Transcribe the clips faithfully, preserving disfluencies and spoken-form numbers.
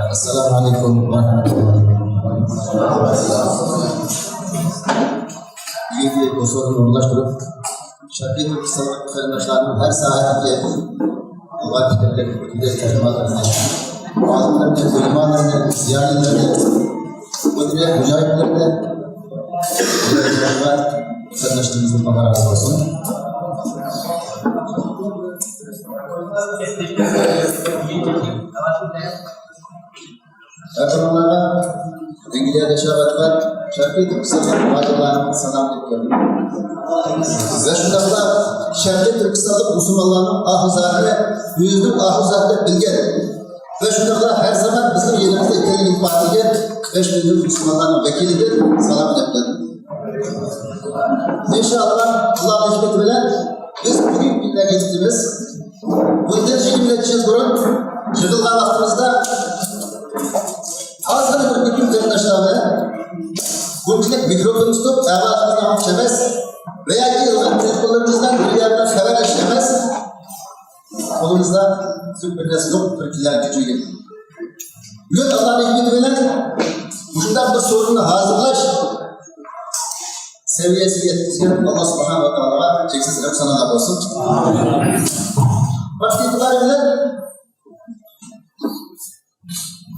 ئەسسالامۇ ئەلەيكۇم ۋە رەھمەتۇللاھى ۋە بەرىكاتۇھ. بۈگۈنكى بۇ سورۇننى ئورۇنلاشتۇرۇپ، شەرقىي تۈركىستانلىق قېرىنداشلارنىڭ ھەر ساھەدىكى ئىلغار پىكىرلىك، پىكىرلىك تەرجىمانلىرىنى، ئالىملىرىنى، ئۆلىمالىرىنى، زىيالىيلىرىنى، مۇدىرىيەت مۇجاھىدلىرىنى، قېرىنداشلىرىمىزدىن ئاللا رازى بولسۇن. ھەر بىرىڭلارغا ئەنگلىيەدە ياشاۋاتقان شەرقىي تۈركىستانلىق مۇھاجىرلارنىڭ سالامىنى ئېيتىمەن. ۋە شۇنداقلا شەرقىي تۈركىستانلىق مۇسۇلمانلارنىڭ ئاھۇزاتىنى ئۆزىنىڭ ئاھۇزاتى دەپ بىلگەن ۋە شۇنداقلا ھەر زامان بىزنىڭ يېنىمىزدا ئىكەنلىكىنى ئىپادىلىگەن بەش مىليون مۇسۇلمانلارنىڭ ۋەكىلىدىن سالام دەپ كەلدىم. ئىنشائاللا، ئاللانىڭ ھېكمىتى بىلەن بىز بۈگۈن كۈندە يېتىپتىمىز. بۇندىن يىگىرمە نەچچە يىل بۇرۇن يىغىلغان ۋاقتىمىزدا ئازغىنە بىر تۈركۈم قېرىنداشلار بىلەن بۇنچىلىك مىكروفون تۇتۇپ، ئاۋازىمىزنى ئاڭلىتىش ئەمەس ۋە ياكى يىغىلغان تېلېفونلىرىمىزدىن بىر يەردىن خەۋەرلىشىش ئەمەس، قولىمىزدا تۈپ بىر نەرسە يوق، بىر كىلەر كۈچۈيگەن. بۈگۈن ئاللانىڭ ھېكمىتى بىلەن مۇشۇنداق بىر سورۇننى ھازىرلاش سەۋىيەسىگە يەتكۈزگەن ئاللا سۇبھانەھۇ ۋە تائالاغا چەكسىز ھەمدۇ سانالار بولسۇن. ۋاقىت ئېتىبارى بىلەن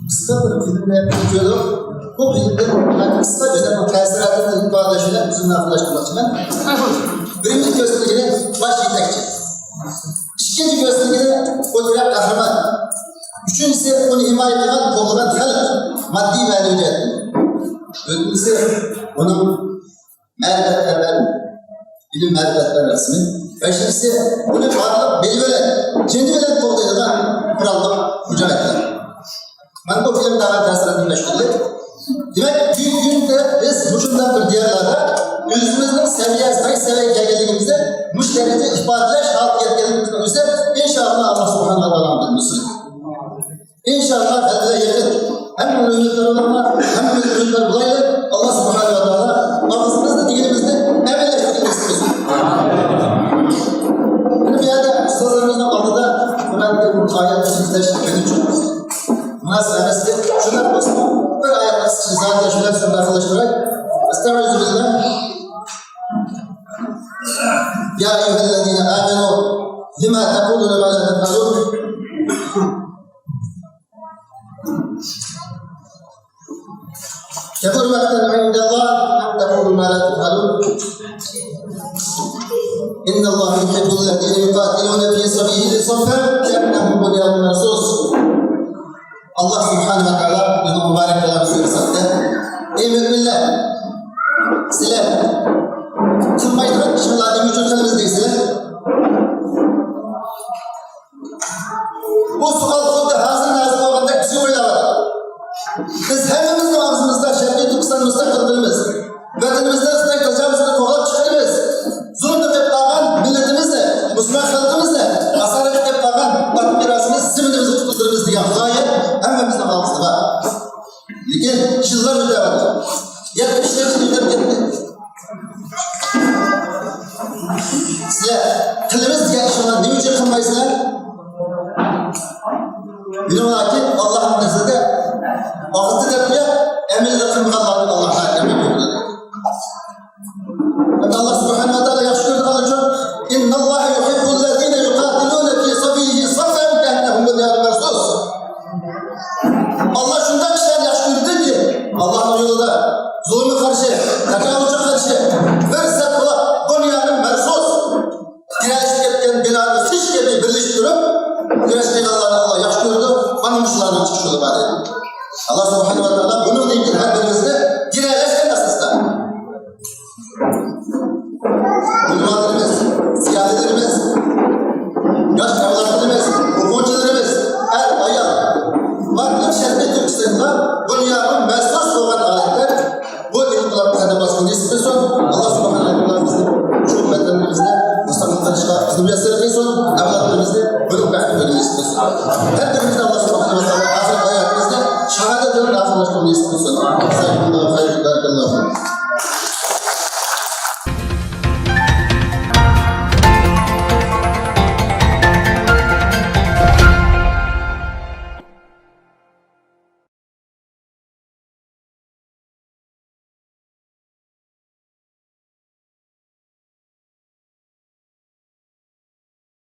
قىسقا بىر فىلىمنى كۆردۇق. بۇ فىلىمدىن قىسقا ئۆزۈمنىڭ تەسىراتىمنى ئىپادىلەش بىلەن ئۆزۈمنى ئاخىرلاشتۇرماقچىمەن. بىرىنچى كۆرسىتىلگىنى باش يېتەكچى. ئىككىنچى كۆرسىتىلگىنى ئوتتۇرا قەھرىمان. ئۈچىنچىسى ئۇنى ھىمايە قىلغان، قوللىغان خەلق ماددىي مەنىۋى جەھەتتىن. تۆتىنچىسى ئۇنىڭ مەرىپەتلەر بىلەن، ئىلىم مەرىپەتلەر قىسمى. بەشىنچىسى ئۇنى بارلىق بېلى بىلەن، جېنى بىلەن قوغدايدىغان قوراللىق مۇجاھىدلار. مانا بۇ فىلىم دەرھال تەسىراتىنى مەشغۇللىدى. دېمەك، بۈگۈنكى كۈندە بىز مۇشۇنداق بىر دىيارلاردا ئۆزىمىزنىڭ سەۋىيەسى، قايسى سەۋىيەگە كەلگەنلىكىمىزنى مۇشۇ دەرىجىدە ئىپادىلەش ھالىتىگە يەتكەنلىكىمىزنىڭ ئۆزى، ئىنشائاللا، ئاللا سۇبھانەھۇ ۋە تائالانىڭ بىر نۇسرىتى. ئىنشائاللا، غەلىبىگە يېقىن. ھەممىمىز ئۈمىدۋار بولايلى، ھەممىمىز ئۈمىدۋار بولايلى. ئاللا سۇبھانەھۇ ۋە تائالا ئاغزىمىزدا دېگىنىمىزنى ئەمەلىيلەشتۈرگىنى نېسىپ قىلسۇن. مانا بۇ يەردە ئۇستازلىرىمىزنىڭ ئالدىدا قۇرئان كەرىم ئايەت سۆزلەش مەن ئۈچۈن مۇناسىپ ئەمەس. شۇنداق بولسىمۇ، بىر ئايەت قىسقىچە ئىزاھاتلاش بىلەن سۆزنى ئاخىرلاشتۇراي. ئەستەئىزۇ بىللاھ. يا أيها الذين آمنوا لم تقولون ما لا تفعلون. كبر مقتا عند الله أن تقولوا ما لا تفعلون. إن الله يحب الذين يقاتلون في سبيله صفا كأنهم بنيان مرصوص. ئاللا سۇبھانەھۇ ۋە تائالا بۇنىڭ مۇبارەك بولغان سۈرىسىدە، ئەي مۆمىنلەر، سىلەر قىلمايدىغان ئىشىڭلارنى نېمە ئۈچۈن قىلىمىز دەيسىلەر؟ بۇ سوئال خۇددى ھازىر نازىل بولغاندەك بىزگە ئويلاۋاتىدۇ. بىز ھەممىمىزنىڭ ئاغزىمىزدا شەرقىي تۈركىستان مۇستەقىل قىلىمىز، ۋەتىنىمىزنى خىتاي تاجاۋۇزىدىن قوغلاپ چىقىرىمىز، زۇلۇمدا قېلىپ قالغان مىللىتىمىزنى، مۇسۇلمان خەلقىمىزنى، ئاسارەتتە قېلىپ قالغان ئاتا مىراسىمىز، زېمىنىمىزنى قۇتقۇزىمىز دېگەن غايە ھەممىمىزنىڭ ئاغزىدا بار. لېكىن يىللار ئۆتۈۋاتىدۇ. يەتمىش يىل ئۆتۈپ كەتتى. سىلەر قىلىمىز دېگەن ئىشىڭلارنى نېمە ئۈچۈن قىلمايسىلەر؟ بىلىڭلاركى، ئاللانىڭ نەزىرىدە ئاغزىدا گەپ يوق، ئەمەلدە قىلمىغانلارنى ئاللا ھەرگىز يولىدا. ئاللا سۇبھانەھۇ ۋە تائالا ياخشى كۆرىدىغانلار ئۈچۈن، إن الله يحب الذين يقاتلون في سبيله صفا كأنهم بنيان مرصوص. ئاللا شۇنداق كىشىلەرنى ياخشى كۆرىدۇكى، ئاللانىڭ يولىدا زۇلۇمغا قارشى، تاجاۋۇزچىغا قارشى بىر سەپ بولاپ، بۇنيانى مەرسۇس، گىرەلىشىپ كەتكەن بىنانى خىش كەبى بىرلىشىپ تۇرۇپ كۈرەش قىلغانلارنى ئاللا ياخشى كۆرىدۇ. مانا مۇشۇلارنىڭ چىقىش يولى بار دەيدۇ. ئاللا سۇبھانەھۇ ۋە تائالا بۇنىڭدىن كېيىن ھەر بىرىمىزنى گىرەلەشكەن ئاساستا ئۆلىمالىرىمىز، زىيالىيلىرىمىز، ياش ئەۋلادلىرىمىز، ئوقۇغۇچىلىرىمىز، ئەر، ئايال، بارلىق شەرقىي تۈركىستاندا بۇنيانى مەرسۇس بولغان ھالەتتە بۇ ئىنقىلاب قەدەم باسقىنى نېسىپ قىلسۇن. ئاللا سۇبھانەھۇ ۋە تائالا بىزنى شۇ ۋەتىنىمىزنى، مۇستەقىل قىلىشقا بىزنى مۇيەسسەر قىلسۇن. ئەۋلادلىرىمىزنى بىر بەختكە نېسىپ قىلسۇن. ھەر بىرىمىزنى ئاللا سۇبھانەھۇ ۋە تائالا ئاخىرەت ھاياتىمىزنى شاھادەت بىلەن ئاخىرلاشتۇرغىنى نېسىپ قىلسۇن.